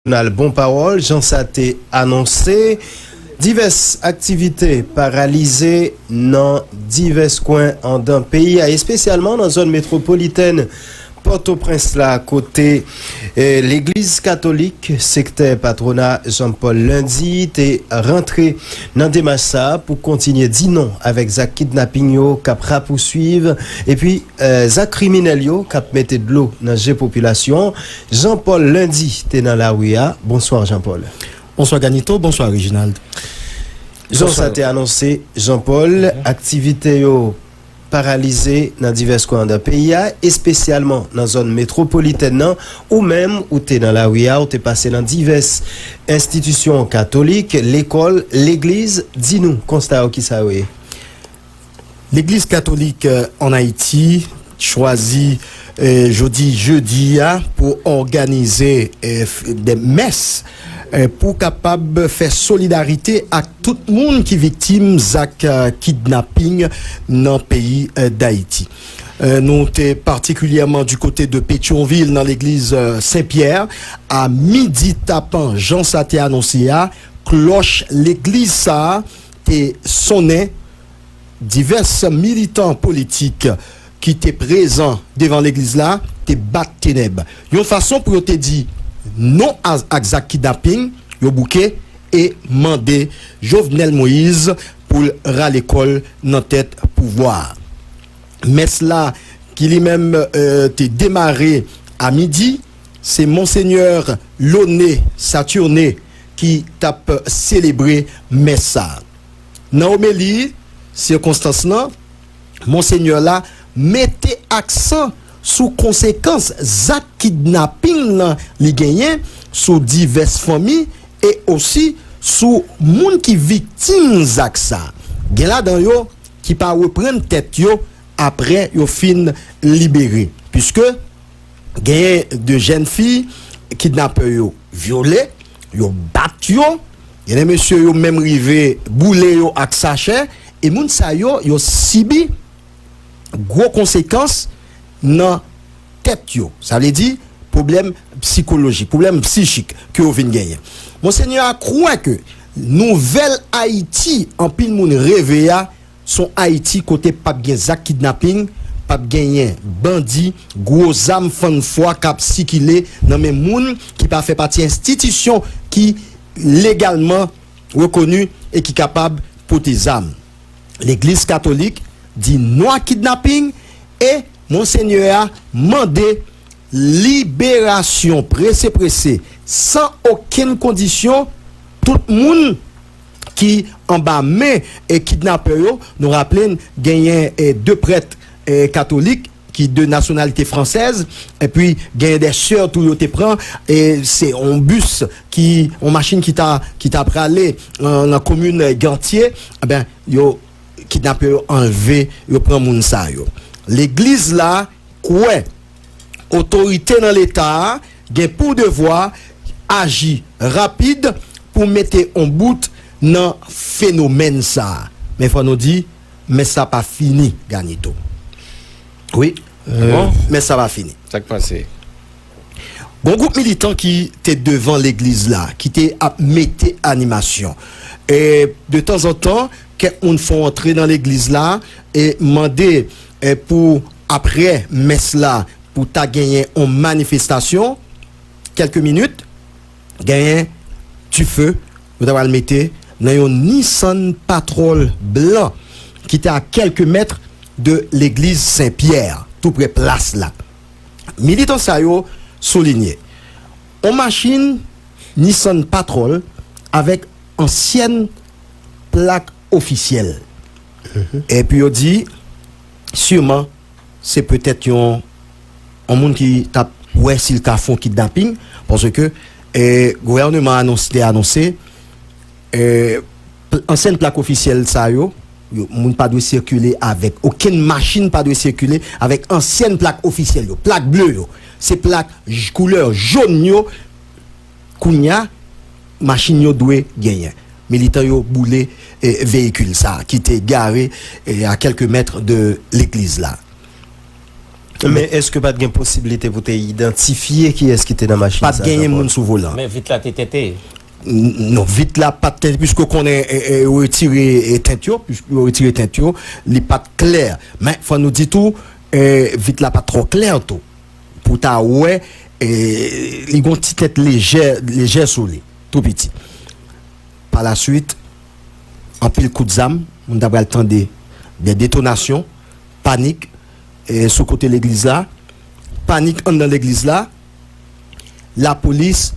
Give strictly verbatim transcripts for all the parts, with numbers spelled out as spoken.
Jounal Bon Pawòl, jan sa te anonse, divès aktivite paralize nan divès kwen anndan peyi a, espesyalman nan zòn metwopolitèn Pòtoprens la, kote, eh, legliz katolik, sektè patwona Jean Paul Lundy, te rantre nan demach sa a pou kontinye di non avèk zak kidnaping yo k ap rapouswiv, epi, eh, zak kriminèl yo k ap mete dlo nan je popilasyon. Jean Paul Lundy te nan lari a. Bonswa, Jean Paul. Bonswa, Ganito. Bonswa, Reginald. Jan sa te anonse, Jean Paul, aktivite yo paralize nan divès kwen anndan peyi a, espesyalman nan zòn metwopolitèn nan. Ou menm, ou te nan lari a, ou te pase nan divès enstitisyon katolik, lekòl, legliz. Di nou konsta yo, kisa yo ye? Legliz katolik, euh, an Ayiti chwazi, euh, jodi jedi a pou òganize, euh, f- de mès, euh, pou kapab fè solidarite ak tout moun ki viktim zak, euh, kidnaping nan peyi, euh, Dayiti. Euh, nou te patikilyèman di kote de Petyonvil nan legliz, euh, Sen Pyè. A midi tapan, jan sa te anonse a, klòch legliz sa a te sonnen. Divès militan politik ki te prezan devan legliz la te bat tenèb, yon fason pou yo te di non a- ak zak kidnaping yo bouke e mande Jovenel Moïse pou l rale kò l nan tèt pouvwa a. Mès la, ki li menm, euh, te demare a midi, se Monsenyè Launay Saturnin ki t ap selebre mès sa a. Nan omeli sikonstans lan, Monsenyè la mete aksan sou konsekans zak kidnaping lan li genyen sou divès fanmi e osi sou moun ki viktim zak sa. Gen ladan yo ki pa reprann tèt yo apre yo fin libere, piske genyen de jèn fi kidnapè yo vyole, yo bat yo, gen de mesye yo menm rive boule yo ak sachè, e moun sa yo, yo sibi gwo konsekans nan tèt yo. Sa vle di pwoblèm sikolojik, pwoblèm psichik ke yo vin genyen. Monsenyè a kwè ke nouvèl Ayiti anpil moun reve a, s on Ayiti kote p ap gen zak kidnaping, p ap genyen bandi, gwo zam fann fwa k ap sikile nan men moun ki pa fè pati enstitisyon ki legalman rekoni e ki kapab pote zam. Legliz katolik di non a kidnaping e Monsenyè a mande liberasyon prese prese, san okenn kondisyon, tout moun ki anba men e kidnapè yo. Nou raple n genyen e de prèt e katolik ki de nasyonalite fransèz, epi genyen de sè tou yo te pran, e se yon bis ki, yon machin ki ta, ki ta prale nan, nan komin Gantye, enben, yo, kidnapè yo anlve, yo pran moun sa yo. Legliz la kwè otorite nan leta a gen pou devwa aji rapid pou mete yon bout nan fenomèn sa a. Men fò nou di, men sa pa fini, Ganito. Wi. Bon, men sa pa fini. Sa k pase? Gon gwoup militan ki te devan legliz la, ki te ap mete animasyon. E de tanzantan, kèk moun fè yon antre nan legliz la e mande, e pou, apre mès la, pou ta genyen yon manifestasyon, kèlke minit, genyen dife yo ta pral mete nan yon Nissan Patrol blan ki te a kèlke mèt de legliz Sen Pyè, tou pre plas la. Militan sa yo soulinye, yon machin Nissan Patrol avèk ansyèn plak ofisyèl. Epi yo di, siman, se petèt yon, yon moun ki t ap wè si l ka fè yon kidnaping, paske, e, gouvènman anons- te anonse, e, pl- ansyèn plak ofisyèl sa yo, yo, moun pa dwe sikile avèk, okenn machin pa dwe sikile avèk ansyèn plak ofisyèl yo, plak ble yo. Se plak j- koulè jòn yo, kounye a, machin yo dwe genyen. Militan yo boule, e, veyikil sa a ki te gare, e, a kèlke mèt de legliz la. Men èske pa t gen posiblite pou te idantifye kiyès ki te nan machin sa, Jean Paul? Pa t genyen moun sou volan. Men vit la te tente. Non, vit la pa t tente, piske w konnen, e, e, yo retire, e, tent yo, piske yo retire tent yo, li pa t klè. Men fò nou di tou, e, vit la pa t twò klè tou. Pou w ta wè, e, li gon ti tent lejè, lejè sou li, tou piti. Pa la swit, anpil kout zam, moun ta pral tande de detonasyon, panik, e, sou kote legliz la, panik anndan legliz la, lapolis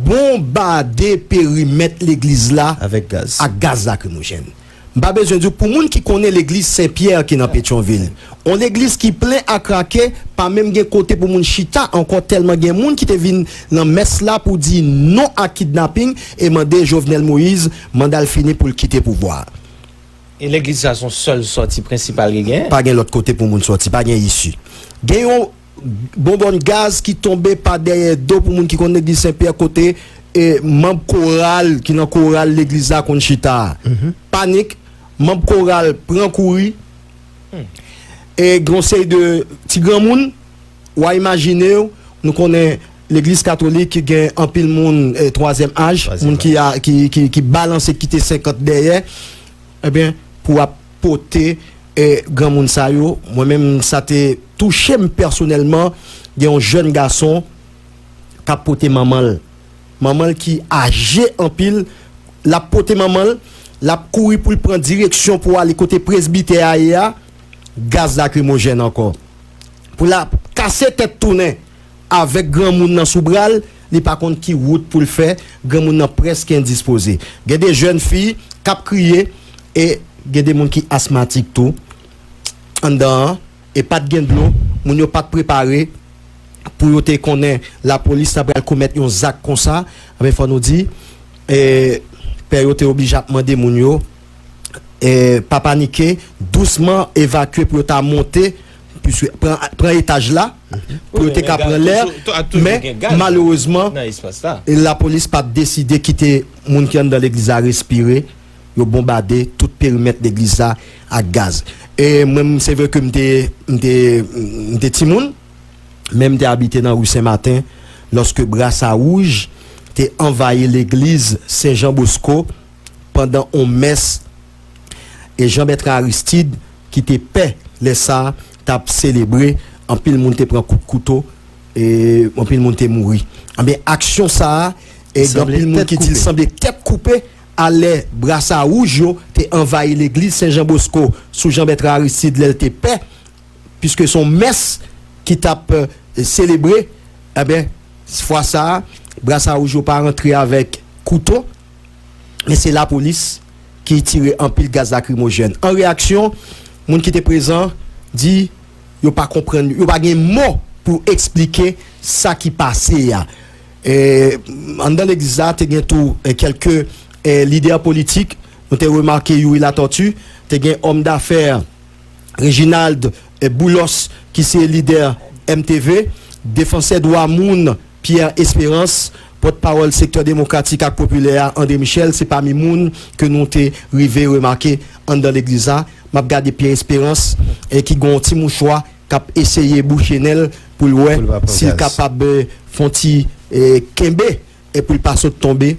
bonbade perimèt legliz la avèk gaz, ak gaz lakrimojèn. M pa bezwen di w, pou moun ki konnen legliz Sen Pyè ki nan Petyonvil, yon legliz ki plen a krake, pa menm gen kote pou moun chita ankò, tèlman gen moun ki te vin nan mès la pou di non a kidnaping e mande Jovenel Moïse manda l fini pou l kite pouvwa a. E legliz sa se yon sèl sòti prensipal ki genyen? Pa gen lòt kote pou moun sòti, pa gen isi. Gen yon bonbòn gaz ki tonbe pa dèyè do, pou moun ki konn legliz Sen Pyè, kote, e, manm koral ki nan koral legliz la konn chita a. Panik, manm koral pran kouri. E gen yon seri de ti granmoun, w a imajine w, nou konnen legliz katolik ki gen anpil moun, e, twazyèm aj, moun ki a, ki, ki, ki balanse, kite senkant dèyè, ebyen, pou w ap pote, e, granmoun sa yo, mwen menm, sa te touche m pèsonèlman, gen yon jèn gason k ap pote manman l. Manman l ki aje anpil, l ap pote manman l, l ap kouri pou l pran direksyon pou ale kote presbitè a ye a, gaz lakrimojèn ankò. Pou l ap kase tèt tounen avèk granmoun nan sou bra l, li pa konn ki wout pou l fè, granmoun nan prèske endispoze. Gen de jèn fi k ap kriye e gen de moun ki asmatik tou anndan an, e pa t gen dlo, moun yo pa t prepare pou yo te konnen lapolis ta pral komèt yon zak konsa, men fò nou di, e, pè yo te oblije ap mande moun yo, e, pa panike, dousman evakye pou yo ta monte, piske pran, pran etaj la, pou yo te ka pran lè, men malerezman, lapolis pa t deside kite moun ki anndan legliz la respire, yo bonbade tout perimèt legliz la ak gaz. E mwen, se vre ke m te, m te, m te timoun, men m te abite nan ri Sen Maten, lòske Brasa Wouj te anvayi legliz Sen Jan Bosko pandan on mès, e Jean Bertrand Aristide, ki te pè lè sa a, t ap selebre, anpil moun te pran kout kouto, e anpil moun te mouri. Anben, aksyon sa a, e gen anpil moun ki di l sanble tèt koupe, alè Brasa Wouj yo te anvayi legliz Sen Jan Bosko sou Jean Bertrand Aristide lè l te pè, piske se yon mès ki t ap, e, selebre, enben, fwa sa a, Brasa Wouj yo pa rantre avèk kouto, men se lapolis ki tire anpil gaz lakrimojèn. An reyaksyon, moun ki te prezan di yo pa konprann, yo pa gen mo pou eksplike sa ki pase a. E, anndan legliz la, te gen tou, e, kèlke, e, lidè politik. Nou te remake Youri Latortue, te gen òm dafè Reginald, e, Boulos, ki se lidè M T V, defansè dwa moun Pierre Espérance, pòtpawòl sektè demokratik ak popilè a, André Michel, se pami moun ke nou te rive remake anndan legliz la. M ap gade Pierre Espérance, e ki gen yon ti mouchwa k ap eseye bouche nen l pou l wè si l kapab, e, fè yon ti, e, kenbe, e pou l pa sot tonbe.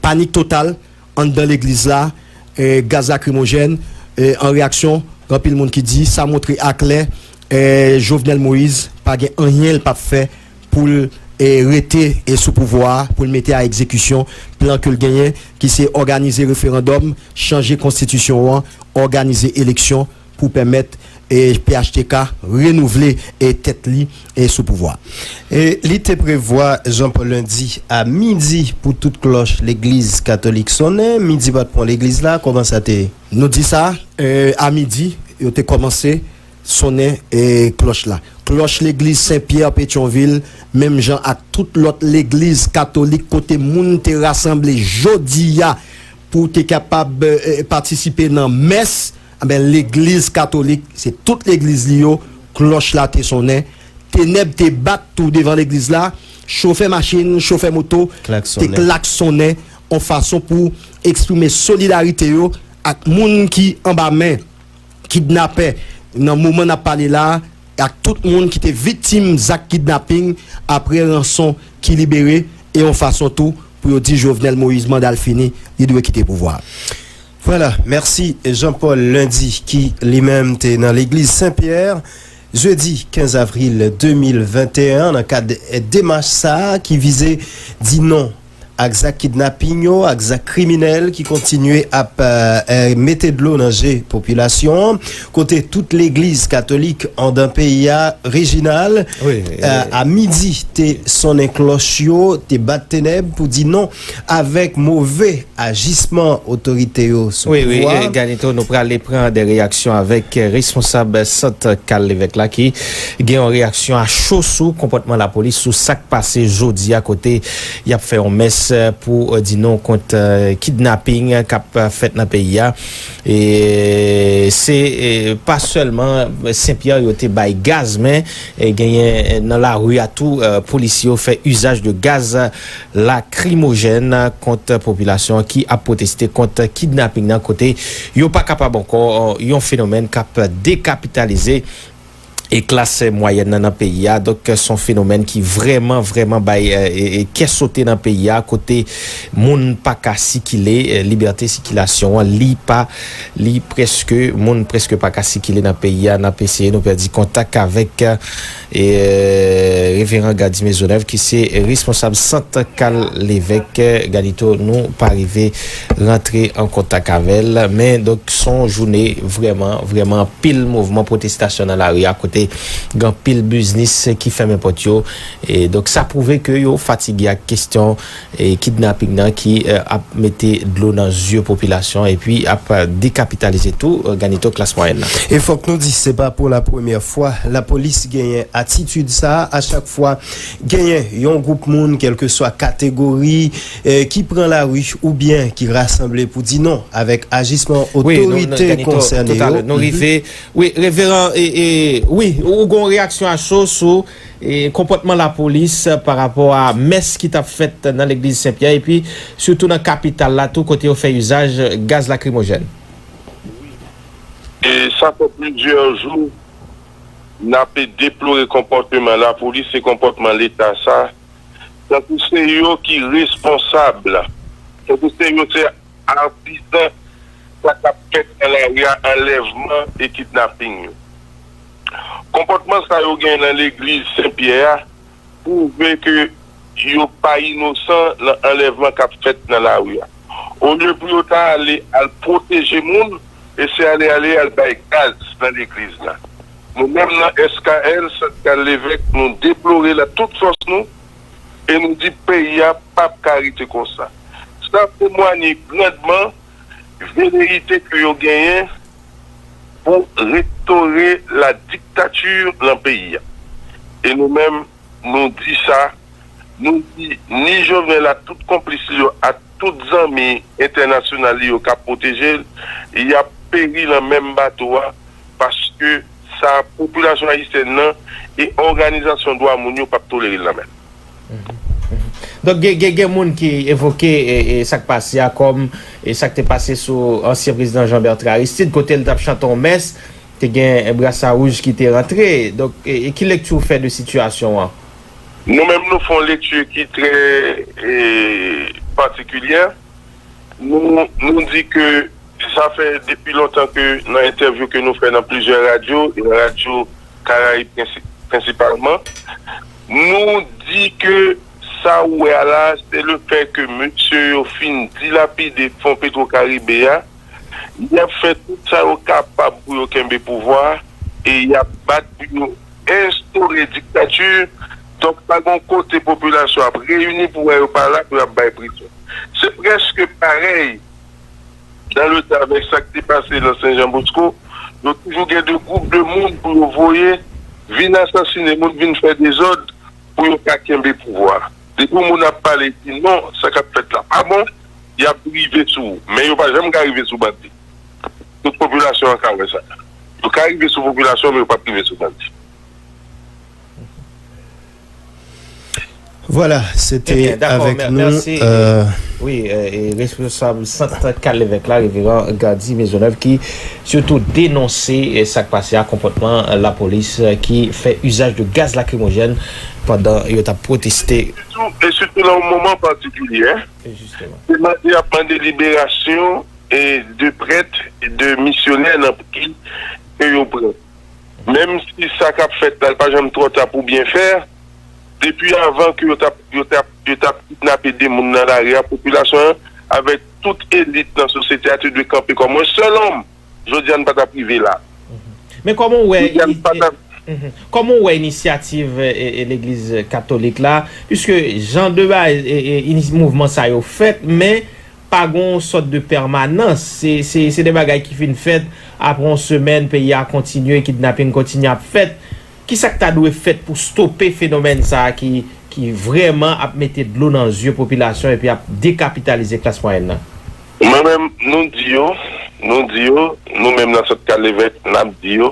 Panik total anndan legliz la, e, gaz lakrimojèn, e, an reyaksyon, gen anpil moun ki di sa montre aklè, e, Jovenel Moïse pa gen anyen l p ap fè pou l, e, rete, e, sou pouvwa a, pou l mete a egzekisyon plan ke l genyen, ki se òganize referandòm, chanje konstitisyon an, òganize eleksyon pou pèmèt, e, P H T K renouvle, e, tèt li, e, sou pouvwa. E li te prevwa, Jean Paul, lendi a midi pou tout klòch legliz katolik sonnen, midi pa t pran legliz la, kòman sa te ye? Nou di sa, e, a midi, yo te kòmanse sonnen, e, klòch la. Klòch legliz Sen Pyè Petyonvil, menm jan ak tout lòt legliz katolik kote moun te rasanble jodi a pou te kapab, e, patisipe nan mès, enben, legliz katolik, se tout legliz li yo, klòch la te sonnen, tenèb te bat tou devan legliz la, chofè machin, chofè moto te klaksonnen, yon fason pou eksprime solidarite yo ak moun ki anba men kidnapè. Nan moman n ap pale la a, ak tout moun ki te viktim zak kidnaping apre ranson ki libere e yon fason tou pou yo di Jovenel Moïse manda l fini, li dwe kite pouvwa a. Vwala, mèsi Jean Paul Lundi ki li menm te nan legliz Sen Pyè jedi kenz avril de mil venteyen nan kad demach sa a ki vize di non ak zak kidnaping yo, ak zak kriminèl ki kontinye ap eh, mete dlo nan je popilasyon an, kote tout legliz katolik anndan peyi a, Reginald, eh, a midi te sonnen klòch yo, te bat tenèb pou di non avèk move ajisman otorite yo sou pouvwa. Wi, wi, Ganito, nou prale pran de reyaksyon avèk eh, responsab sant Kal Levèk la ki gen yon reyaksyon a cho sou konpòtman lapolis sou sa k pase jodi a kote y ap fè yon mès eh, pou eh, di non kont eh, kidnaping k ap eh, fèt nan peyi a. E se eh, pa sèlman Sen Pyè yo te bay gaz, men eh, genyen eh, nan lari a tou eh, polisye yo fè izaj de gaz lakrimojèn kont popilasyon an ki ap pwoteste kont kidnaping nan kote yo pa kapab ankò yon fenomèn k ap dekapitalize e klas mwayèn nan nan peyi a. Donk se yon fenomèn ki vrèman vrèman bay kè sote nan peyi a kote moun pa ka sikile, libète sikilasyon an li pa li prèske moun prèske pa ka sikile nan peyi a. N ap eseye nou pèdi kontak avèk e, Reveran Gady Maisonneuve ki se responsab sant Kal Levèk Ganito, nou pa rive rantre an kontak avè l, men donk se yon jounen vrèman vrèman anpil mouvman pwotestasyon nan lari a kote gen anpil biznis ki fèmen pòt yo. E donk sa pwouve ke yo fatige ak kesyon e kidnaping nan ki eh, ap mete dlo nan zye popilasyon epi ap eh, dekapitalize tou eh, Ganito klas mwayèn nan. E fòk nou di se pa pou la premyè fwa lapolis genyen atitid sa a. A chak fwa genyen yon gwoup moun kèlkeswa kategori eh, ki pran lari oubyen ki rasanble pou di non avèk ajisman otorite konsène yo. Nou rive wi reveran e, e, wi ou gon reyaksyon a cho sou e, konpòtman lapolis pa rapò a mès ki t ap fèt nan legliz Sen Pyè epi sitou nan kapital la tou kote yo fè izaj gaz lakrimojèn. E sa fè plizyè jou n ape deplore konpòteman lapolis e konpòtman leta sa tankou se yo ki responsab tankou se yo se atizan sa k ap fèt nan lari a anlèvman e kidnaping yo. Konpòtman sa yo gen nan legliz Sen Pyè a pwouve ke yo pa inosan nan anlèvman k ap fèt nan lari a. Olye pou yo ta ale al pwoteje moun, e se ale ale al bay gaz nan legliz la. Nou menm nan S K L, Sandikal Levèk, nou deplore l ak tout fòs nou e nou di peyi a p ap ka rete konsa. Sa temwanye grandman veleyite ke yo genyen pou restore la diktati nan peyi a. E nou menm, nou di sa, nou di ni Jovenel ak tout konplis li yo ak tout zanmi entènasyonal li yo k ap pwoteje l, y ap peri nan menm bato a paske sa popilasyon ayisyèn nan e òganizasyon dwa moun yo p ap tolere l nan menm. Donk gen gen gen moun ki evoke e, e, sa k pase a kòm e, sa k te pase sou ansyen prezidan Jean Bertrand Aristide kote l t ap chante yon mès, te gen brasa wouj ki te rantre. Donk e, e ki lekti w fè de sitiyasyon an? Nou menm nou fè yon lekti ki trè e, patikilyè. Nou, nou di ke sa fè depi lontan ke nan entèvyou ke nou fè nan plizyè radyo e nan radyo Karayib prensipalman, nou di ke sa ou wè a la se le fè ke mesye yo fin dilapide fon Petro Karibe a, y ap fè tout sa yo kapab pou yo kenbe pouvwa a e y ap bat pou yo enstore diktati. Donk pa gen yon kote popilasyon ap reyini pou wè yo pa la pou y ap bay presyon. Se prèske parèy dan le tan avèk sa k te pase nan Sen Jan Bosko, yo toujou gen de gwoup de moun pou yo voye vin asasinen moun, vin fè dezòd pou yo ka kenbe pouvwa. Depi yon moun ap pale di non, sa k ap fèt la pa bon, y ap rive sou ou. Men yo pa janm ka rive sou bandi. Tout popilasyon an ka wè sa. Yo ka rive sou popilasyon, men yo p ap rive sou bandi. Vwala, se te avèk nou. Wi, e, responsab sant Kalevèk la, Reveran Gardy Maisonneuve, ki sitou denonse, e, sa k pase a, konpòtman, e, lapolis, e, ki fè izaj de gaz lakrimojèn pandan yo t ap pwoteste. E sitou nan yon moman patikilye, te mande, y ap mande liberasyon, e, de prèt, de misyonè nan peyi ke yo pran. Menm si sa k ap fèt la, l pa janm twò ta pou byen fè, depi avan ke yo t ap, yo t ap, yo t ap kidnape de moun nan lari a, popilasyon an, avèk tout elit nan sosyete a, te dwe kanpe kòm yon sèl òm. Jodi a, n pa t ap rive la. Men kòman w wè, kòman w wè inisyativ, e, e, legliz katolik la, piske jan de bagay, e, e, inis-, mouvman sa yo fèt, men pa gen yon sòt de pèmanans. Se, se, se de bagay ki fin fèt, apre yon semèn, peyi a kontinye, kidnaping kontinye ap fèt. Kisa k ta dwe fèt pou stope fenomèn sa a ki, ki vrèman ap mete dlo nan zye popilasyon epi ap dekapitalize klas mwayèn nan? Mwen menm, nou di yo, nou di yo, nou menm nan sant Kalevèk, n ap di yo,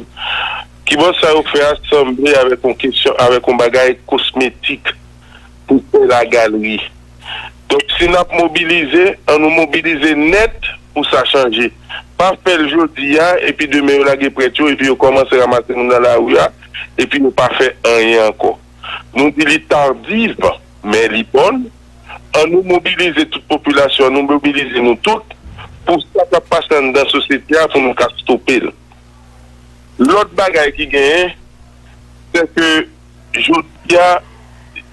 kibò sa yo fè a sanble avèk yon kesyon, avèk yon bagay kosmetik pou fè lagalri. Donk, si n ap mobilize, an nou mobilize nèt pou sa chanje. Pa fè l jodi a, epi demen yo lage prèt yo, epi yo kòmanse ranmase moun nan lari a, epi yo pa fè anyen ankò. Nou di li tardiv, men li bòn. An nou mobilize tout popilasyon, an nou mobilize nou tout, pou sa k ap pase anndan sosyete a, pou nou ka stope l. Lòt bagay ki genyen, se ke jodi a,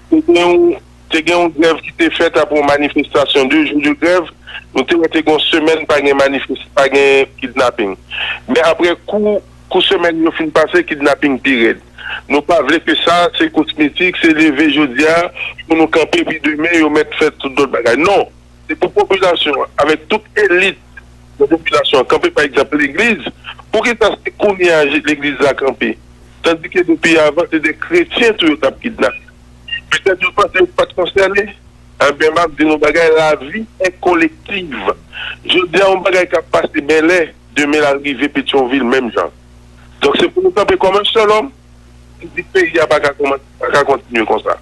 te gen yon, te gen yon grèv ki te fèt apre yon manifestasyon, de jou de grèv, nou te wè te gen yon semèn pa gen manifes-, pa gen kidnaping. Men apre kou, kou semèn yo fin pase, kidnaping pi rèd. Nou pa vle ke sa, se kosmetik, se leve jodi a, pou nou kanpe, epi demen yo mèt fè tout lòt bagay. Non! Se pou popilasyon an, avèk tout elit de popilasyon an, kanpe, pa egzanp, legliz. Poukisa se kounye a legliz la kanpe? Tandike depi avan, se de kretyen tou yo t ap kidnape. Petèt yo panse yo pa t konsène. Ebyen, m ap di nou bagay, la vie est collective. Jodi a, yon bagay k ap pase Bèlè, demen l al rive Petyonvil, menm jan. Donk, se pou nou kanpe kòm yon sèl òm. Di peyi a pa ka kòman-, pa ka kontinye konsa.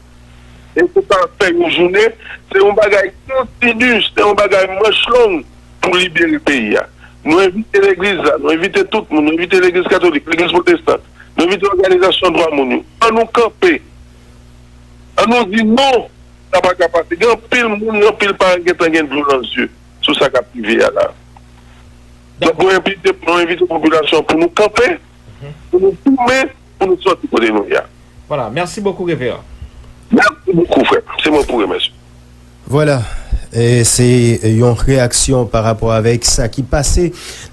E se pa fè yon jounen, se yon bagay kontini, se yon bagay manch long pou libere peyi a. Nou envite legliz la, nou envite tout moun, nou envite legliz katolik, legliz pwotestan, nou envite òganizasyon dwa moun yo. An nou kanpe, an nou di non, sa pa ka pase. Gen anpil moun, gen anpil paran gentan gen dlo nan zye sou sa k ap rive a la. Donk, nou envite, nou envite popilasyon pou nou kanpe, pou nou goumen, pou nou sòti kote nou ye a. Vwala, mèsi bokou, Reveran. Mèsi bokou, frè m. Se mwen pou remèsye. Vwala, e se yon reyaksyon pa rapò avèk sa ki pase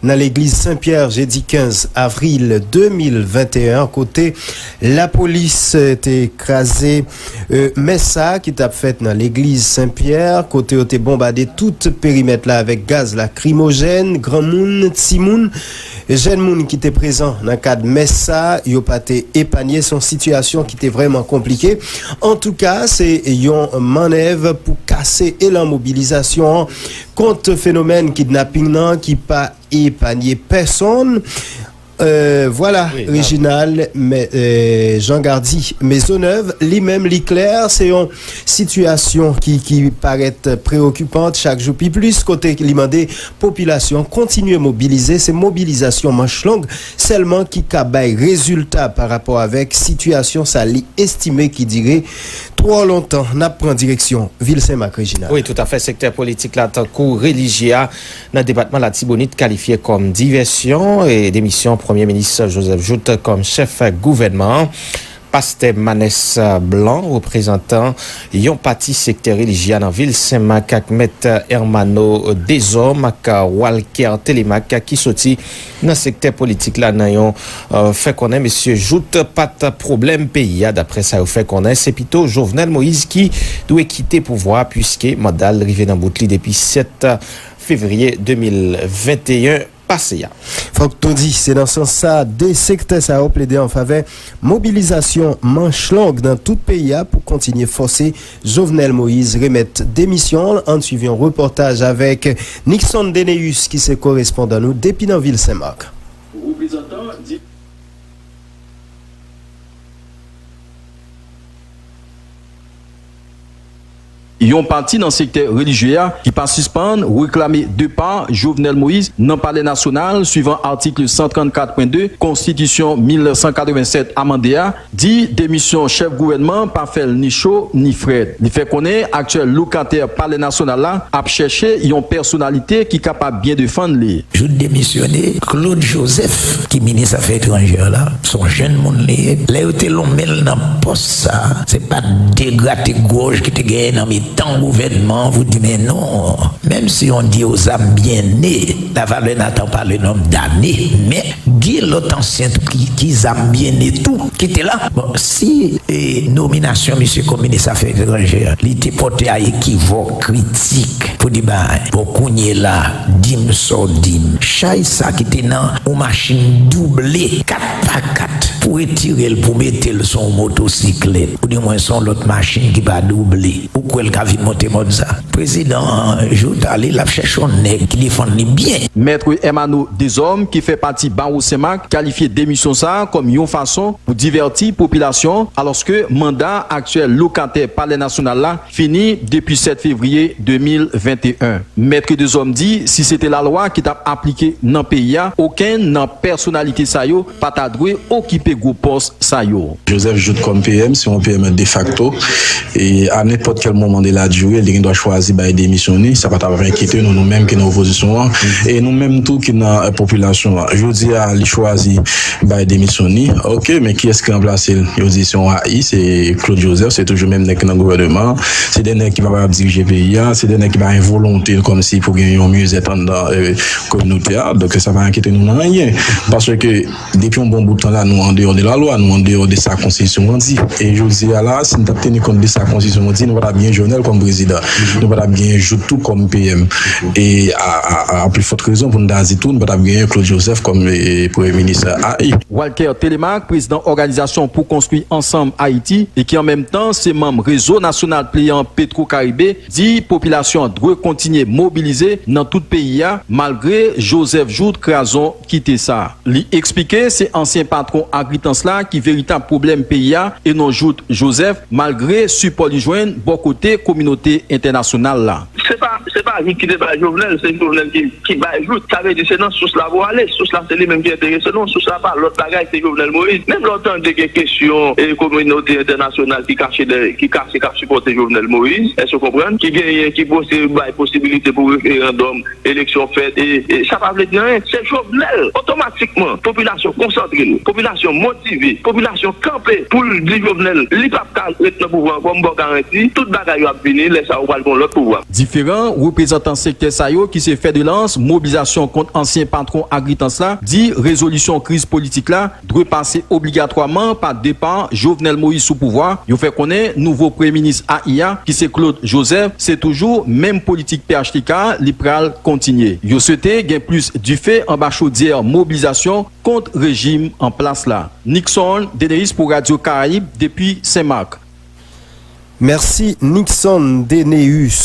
nan legliz Sen Pyè jedi kenz avril de mil venteyen, kote lapolis te kraze, e, mès sa a ki t ap fèt nan legliz Sen Pyè, kote yo te bonbade tout perimèt la avèk gaz lakrimojèn, granmoun, timoun, jèn moun ki te prezan nan kad mès sa a, yo pa te epanye. Se yon sitiyasyon ki te vrèman konplike. Antouka, se yon mannèv pou kase elan mobilizasyon an kont fenomèn kidnaping nan ki pa epanye pèsonn. E, vwala, Reginald, men, e, Jean Gardy Maisonneuve, li menm, li klè, se yon sitiyasyon ki, ki parèt preokipan chak jou pi plis, kote li mande popilasyon kontinye mobilize. Se mobilizasyon manch long sèlman ki ka bay rezilta pa rapò avèk sitiyasyon sa li estime ki dire twò lontan. N ap pran direksyon vil Senmak, Reginald. Wi, toutafè, sektè politik la, tankou relijye a, nan depatman Latibonit kalifye kòm divèsyon e demisyon Premye Minis Joseph Jouthe kòm chèf gouvènman an. Pastè Manès Blanc, reprezantan yon pati sektè relijye a nan vil Senmak, ak Mèt Hermano Deshommes ak Walker Télémaque, ki soti nan sektè politik la, nan yon, e, fè konnen mesye Jouthe pa t pwoblèm peyi a. Daprè sa yo fè konnen, se pito Jovenel Moïse ki dwe kite pouvwa a, piske manda l rive nan bout li depi sèt fevriye de mil venteyen pase a. Fòk nou di, se nan sans sa, de sektè sa yo plede an favè mobilizasyon manch long nan tout peyi a pou kontinye fòse Jovenel Moïse remèt demisyon l. Ann swiv yon repòtaj avèk Nixon Deneus, ki se korespondan nou depi nan vil Senmak. Reprezantan di- Yon pati nan sektè relijye a ki pa sispann reklame depa Jovenel Moïse nan Palè Nasyonal, swivan atik san trannkat pwen de Konstitisyon mil nèf san katrevennsèt amande a, di demisyon chèf gouvènman pa fè l ni cho ni frèt. Li fè konnen aktyèl lokatè Palè Nasyonal la ap chèche yon pèsonalite ki kapab byen defann li. Jouthe demisyone, Claude Joseph, ki minis afè etranjè la, se yon jèn moun li ye. Lè yo te lonmen l nan pòs sa, se pa t degrate gwòj ki te genyen nan mitan gouvènman an pou di, men non, menm si on dit aux âmes bien nées, la valeur n'attend pas le nombre d'années, men gen lòt ansyen tou ki, ki zam byen ne tou ki te la. Bon, si e, nominasyon misye kòm minis afè etranjè, li te pòte a ekivòk, kritik, pou di bay, bon, kounye la, di m sa w di m. Chay sa ki te nan yon machin double, kat pa kat, pou retire l, pou mete l sou yon motosiklèt, oudimwen sou yon lòt machin ki pa double, ou kwè l ka vin monte mòd sa? Prezidan Jouthe ale, l ap chèche yon nèg ki defann li byen. Mèt Hermano Deshommes, ki fè pati Bawo Senmak, kalifye demisyon sa a kòm yon fason pou divèti popilasyon, alòske manda aktyèl lokatè Palè Nasyonal la fini depi sèt fevriye de mil venteyen. Mèt Deshommes di si se te lalwa ki t ap aplike nan peyi a, okenn nan pèsonalite sa yo pa ta dwe okipe gwo pòs sa yo. Joseph Jouthe kòm P M, se yon P M defakto. E a nenpòt kèl moman de la dire, li gen dwa chwazi bay demisyon li. Sa pa t ap enkyete nou, nou menm ki nan opozisyon an, e nou menm tou ki nan, eh, popilasyon an. Jodi a, li chwazi bay demisyon li. Oke, men kiyès ki ranplase l? Yo di se yon A I, se Claude Joseph, se toujou menm nèg ki nan gouvènman an. Se de nèg ki pa kapab dirije peyi a, se de nèg ki pa gen volonte kòmsi pou gen yon miyezèt anndan, eh, kominote a. Donk, sa pa enkyete nou nan anyen. Paske depi yon bon bout tan la, nou andeyò de lalwa, nou andeyò de sa konstitisyon an di. E jodi a la, si n t ap teni kont de sa konstitisyon an di, nou pa t ap gen Jovenel kòm prezidan. Nou pa t ap gen Jouthe tou kòm P M. E a, a, a, a pli fòt rezon pou n ta di tou, nou pa t ap gen Claude Joseph kòm, e, premye minis A I. Walker Telemaque, prezidan òganizasyon Pou Konstwi Ansanm Ayiti e ki an menm tan se manm Rezo Nasyonal Pleyan Petwo Karibe, di popilasyon an dwe kontinye mobilize nan tout peyi a, malgre Joseph Jouthe krazon kite sa. Li eksplike se ansyen patwon Agritans la ki veritab pwoblèm peyi a e non Jouthe Joseph, malgre sipò li jwenn bò kote kominote entènasyonal la. Se pa, se pa Jouthe ki te bay Jovenel, se Jovenel ki, ki bay Jouthe. Sa vle di se nan sous la pou ale. Sous la se li menm ki enterese nou. Sous la pa lòt bagay, se Jovenel Moïse. Menm lè w tande gen kesyon e kominote entènasyonal ki kache dèyè, ki kache k ap sipòte Jovenel Moïse, èske w konprann? Ki genyen, ki posi-, bay posibilite pou referandòm, eleksyon fèt, e, e sa pa vle di anyen. Se Jovenel. Otomatikman, popilasyon konsantre l. Popilasyon motive. Popilasyon kanpe pou l di Jovenel, li p ap ka ret nan pouvwa ankò, m ba w garanti, tout bagay yo ap vini, lè sa a ou pral gen yon lòt pouvwa. Diferan reprezantan sektè sa yo ki se fè de lans mobilizasyon kont ansyen patwon Agritans la di rezolisyon kriz politik la dwe pase obligatwaman pa depa Jovenel Moïse sou pouvwa. Yo fè konnen nouvo premye minis A I a, ki se Claude Joseph, se toujou menm politik P H T K li pral kontinye. Yo swete gen plis dife anba chodyè mobilizasyon kont rejim an plas la. Nixon Deneus pou Radyo Karayib depi Senmak. Mèsi Nixon Deneus.